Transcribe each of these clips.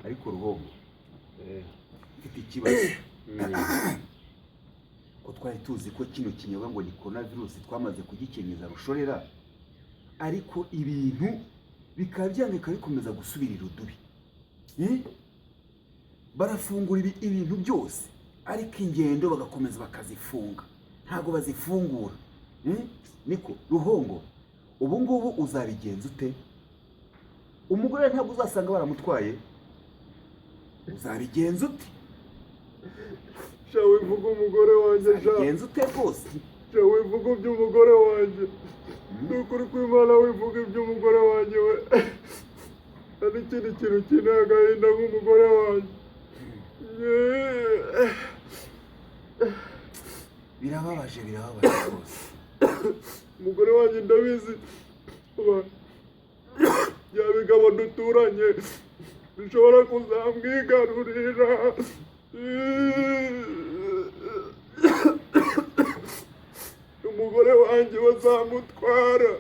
Ariko Ruhongo, mfite ikibazo. Ko twari tuzi ko kino kinyobwa ngo ni corona virusi twamaze kugikenyeza rushorera, ariko ibintu bikaba byanga, bikaba bikomeza gusubira irudubi. Eh? Barafungura ibintu byose, ariko ingendo bagakomeza bakazifunga, ntabwo bazifungura. Eh? Niko Ruhongo, ubu ngubu uzabigenza ute? Umugore ntabwo uzasanga baramutwaye, uzabigenza ute? Sha, wivuga umugore wanjye sha. Uzabigenza ute rwose? Sha, wivuga iby'umugore wanjye. Ni ukuri kw'Imana, wivuga iby'umugore wanjye we. Nta n'ikindi kintu kinteye agahinda nk'umugore wanjye. Birababaje, birababaje rwose. Umugore wanjye ndabizi, bya bigabo duturanye bishobora kuzamwigarurira. Umugore wanjye bazamutwara,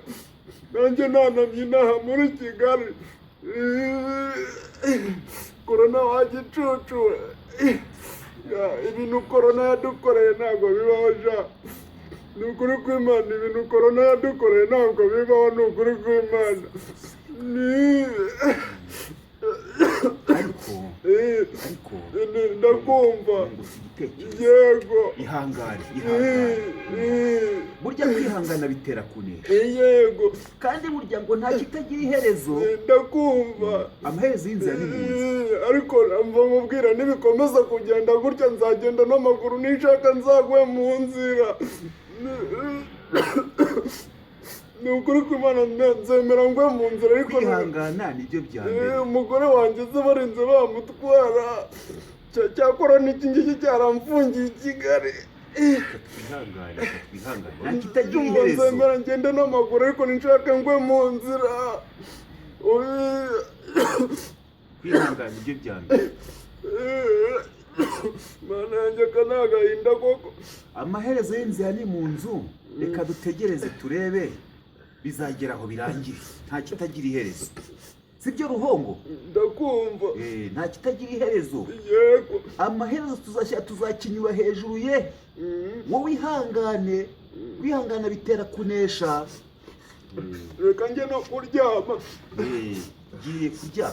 nanjye nanamye inaha muri Kigali. Korona wagicucu we. Ya, ibintu korona yadukoreye ntabwo bibaho ja. Ni ukuri kw'Imana, ibintu korona yadukoreye ntabwo bibaho, ni ukuri kw'Imana ni Ariko ariko Ndakumva. Nungutse igitekerezo. Yego. Ihangane, ihangane. Burya kwihangana bitera kunesha. Yego. Kandi burya ngo nta kitagira iherezo. Ndakumva. Amaherezo y'inzira ni mu nzu. Ariko mva mubwira, nibikomeza kugenda gutya nzagenda n'amaguru, nishaka nzagwe mu nzira. Ni ukuri kw'Imana, nzemera ngwe mu nzira, ariko Kwihangana nibyo bya mbere. Umugore wanjye se barinze bamutwara? Cyakora n'iki ngiki cyaramfungiye i Kigali. Reka twihangane, reka twihangane, nta kitagira Ndumva iherezo. nzemera ngende n'amaguru, ariko ninshaka ngwe mu nzira. Kwihangana nibyo bya mbere. Mana yanjye, aka ni agahinda koko. Amaherezo y'inzira ni mu nzu. Reka dutegereze turebe, bizagera aho birangire. Nta kitagira iherezo, sibyo Ruhongo? Ndakumva. Nta kitagira iherezo. Yego. Amaherezo tuzashyira, tuzakinyura hejuru ye. Wowe ihangane, kwihangana bitera kunesha. Reka njye no kuryama. Giye kuryama.